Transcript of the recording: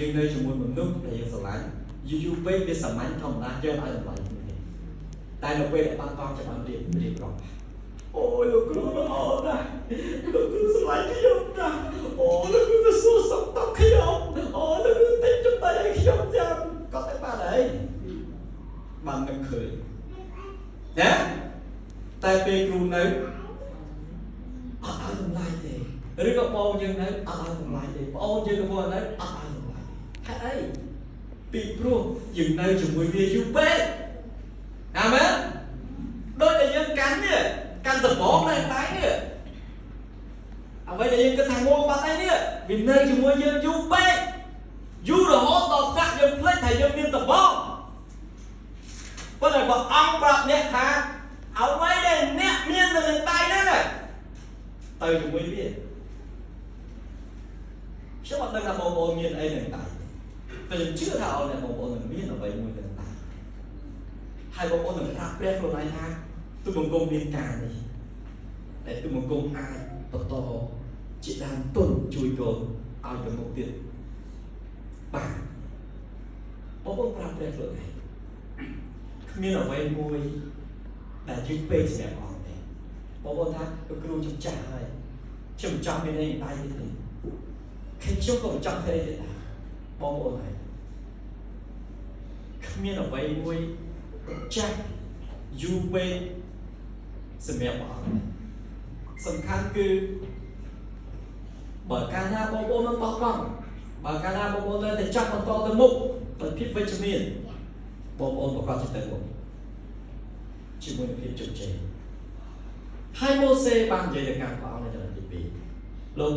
យើងនៅជាមួយមនុស្សដែលយើងស្រឡាញ់យូរយូរពេកវាសាមញ្ញធម្មតាយើងឲ្យតម្លៃគ្នាទេតែនៅពេលដែលបាត់បង់ចាប់បានរៀបរៀបរាប់អូយលោកគ្រូល្អណាស់លោកគ្រូស្រឡាញ់ខ្ញុំណាស់អូលោកគ្រូទៅសួរសុខទុក្ខខ្ញុំអូលោកគ្រូទិញចំណីឲ្យខ្ញុំញ៉ាំក៏តែបានហើយបាននឹកឃើញណាតែពេលគ្រូនៅអត់ឲ្យតម្លៃទេឬក៏បងយើងនៅអត់ឲ្យតម្លៃទេបងអូនយើងក៏បងនៅអត់ឲ្យតម្លៃហេតុអីពីព្រោះយើងនៅជាមួយវាយូរពេកអាមែនដូចតែយើងកាន់នេះកាន់ដំបងនៅដៃនេះអ្វីដែលយើងគិតថាងងបាត់អីនេះវានៅជាមួយយើងយូរពេកយូររហូតដល់ថ្នាក់យើងភ្លេចថាយើងមានដំបងប៉ុន្តែបើអង្គប្រាប់អ្នកថាអ្វីដែលអ្នកមាននៅនឹងដៃហ្នឹងទៅជាមួយវាខ្ញុំអត់ដឹងថាបងប្អូនមានអីនឹងដៃតែខ្ញុំជឿថាអូនអ្នកបងប្អូននឹងមានអ្វីមួយនឹងដៃហើយបងប្អូននឹងប្រាប់ព្រះខ្លួនឯងថាទូបង្គំមានការនេះដែលទូបង្គំអាចបន្តជាដើមទុនជួយកូនឲ្យទៅមុខទៀតបាទបងប្អូនប្រាប់ព្រះខ្លួនឯងគ្មានអ្វីមួយដែលយឺតពេកសម្រាប់អង្គទេបងប្អូនថាលោកគ្រូខ្ញុំចាស់ហើយខ្ញុំមិនចង់មានអីដៃទេខ្ញុំក៏មិនចង់ធ្វើអីទៀតដែរបងប្អូនហើយគ្មានអ្វីមួយចាស់យូរពេកសម្រាប់ព្រះអង្គទេសំខាន់គឺបើកាលណាបងប្អូនមិនបោះបង់បើកាលណាបងប្អូននៅតែចាប់បន្តទៅមុខដោយភាពវិជ្ជមានបងប្អូនប្រកាសជាទៅមុខជាមួយនឹងភាពជោគជ័យហើយម៉ូសេបាននិយាយទៅកាន់ព្រះអង្គនៅចំណុចទី2